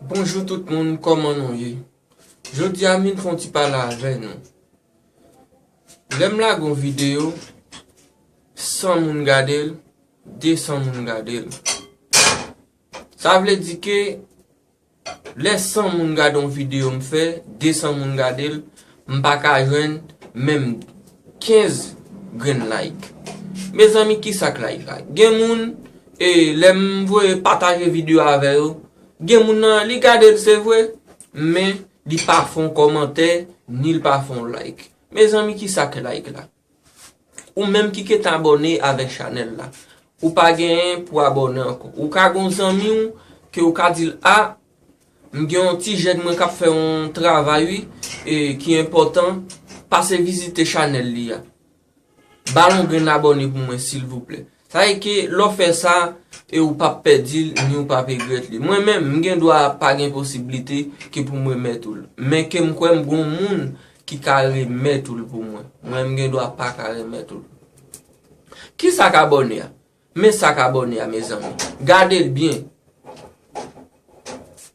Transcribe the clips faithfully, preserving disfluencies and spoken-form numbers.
Bonjou tout moun, kòman nou ye? Jodi a m vin fè yon ti pale avè nou. Lè m lage yon videyo, san moun gade l, de san moun gade l. Sa vle di ke lè san moun gade yon videyo m fè, de san moun gade l, m pa ka jwenn menm kenz grenn like. Mezanmi, ki sa k like la? Gen moun, e, lè m voye pataje videyo avè yo, gen moun nan, li gade l, se vre, men li pa fè yon kòmantè, ni l pa fè yon like. Mezanmi, ki sa k like la? Ou menm ki gentan abòne avèk chanèl la, ou pa genyen pou abòne ankò. Ou ka gen yon zanmi w ke ou ka di l, a, m gen yon ti jèn mwen k ap fè yon travay, wi, e ki enpòtan, pase vizite chanèl li a. Ba l yon grenn abòne pou mwen, silvouplè. Sa vle ke lè w fè sa, e ou p ap pèdi l, ni ou p ap regrèt li. Mwen menm, m gen dwa pa gen posiblite ke pou m remèt ou l. Men ke m kwè m gen yon moun ki ka remèt ou l pou mwen. Mwen, m gen dwa pa ka remèt ou l. Ki sa k abòne a? Men sa k abòne a, mezanmi. Gade l byen.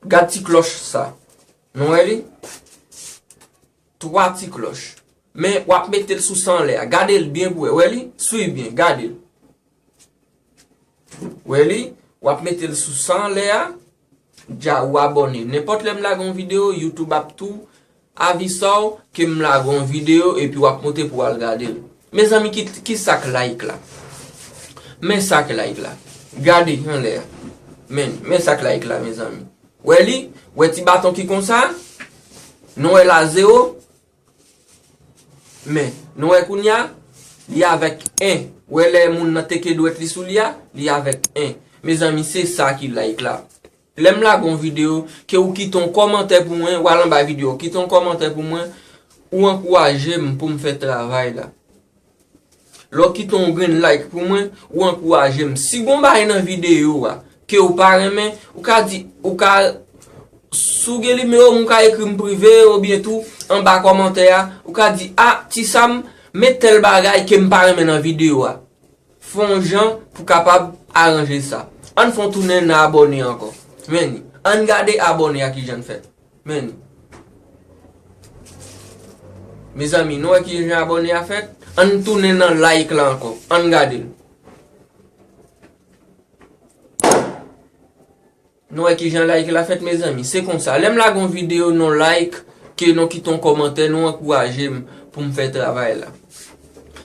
Gad ti klòch sa. Nou wè li? Twa ti klòch. Men w ap mete l sou sa anlè a. Gade l byen pou wè. Wè li? Swiv byen. Gade l. Wè li? W ap mete l sou sa anlè a. Dja ou abòne. Nenpòt lè m lage yon videyo, YouTube ap tou avisa w ke m lage yon videyo epi w ap monte pou w al gade l. Mezanmi, ki, ki sa k like la? Men sa k like la. Gade anlè a. Men, men sa k like la, mezanmi. Wè li? Wè ti baton ki konsa? Nou wè la zewo? Men, nou wè kounye a? Li avèk en. Wè lè moun nan teke dwèt li sou li a? Li avèk en. Mezanmi, se sa ki like la. Lè m lage yon videyo, ke ou kite yon kòmantè pou mwen, ou al anba videyo, kite yon kòmantè pou mwen, ou ankouraje m pou m fè travay la. Lè w kite yon grenn like pou mwen, ou ankouraje m. Si gon bagay nan videyo a, ke ou pa renmen, ou ka di, ou ka, si w gen nimewo m, ou ka ekri m prive, oubyen tou, anba kòmantè a, ou ka di, a, Ti Sam, met tèl bagay ke m pa renmen nan videyo a. Fè yon jan pou kapab aranje sa. Ann fè yon tounen nan abòne ankò. Men li. Ann gade abòne a ki jan l fèt. Men li. Mezanmi, nou wè ki jan abòne a fèt? Ann tounen nan like la ankò. Ann gade l. Nou wè ki jan like la fèt, mezanmi. Se konsa. Lè m lage yon videyo, nou like, ke nou kite yon kòmantè, nou ankouraje m pou m fè travay la.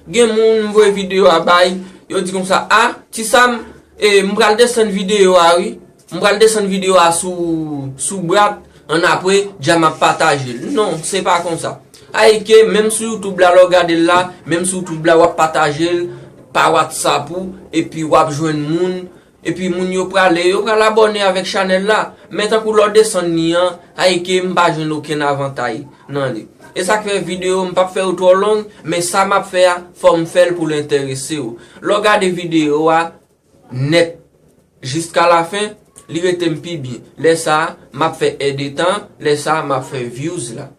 Gen moun, m voye videyo a bay, yo di konsa, a, Ti Sam, e, m pral desann videyo a, wi. M pral desann videyo a sou, sou brat, annapre, dja m ap pataje l. Non, se pa konsa. Ayike, menm sou YouTube la, lè w gade l la, menm sou YouTube la, w ap pataje l pa WhatsApp ou, epi w ap jwenn moun, epi moun yo prale, yo pral abòne avèk chanèl la. Men tankou lè w desann li an, ayike m pa jwenn okenn avantay nan li. E sa k fè videyo, m p ap fè yo twò long, men sa m ap fè a, fò m fè l pou l enterese w. Lè w gade videyo a nèt jiska lafen, li rete m pi byen. Lè sa a, m ap fè èdetan, lè sa a, m ap fè views la.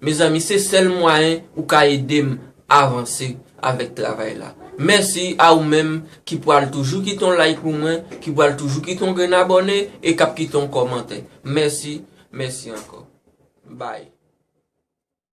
Mezanmi, se sèl mwayen ou ka ede m avanse avèk travay la. Mèsi a ou menm ki pral toujou kite yon like pou mwen, ki pral toujou kite yon grenn abòne e k ap kite yon kòmantè. Mèsi, mèsi ankò. Bye.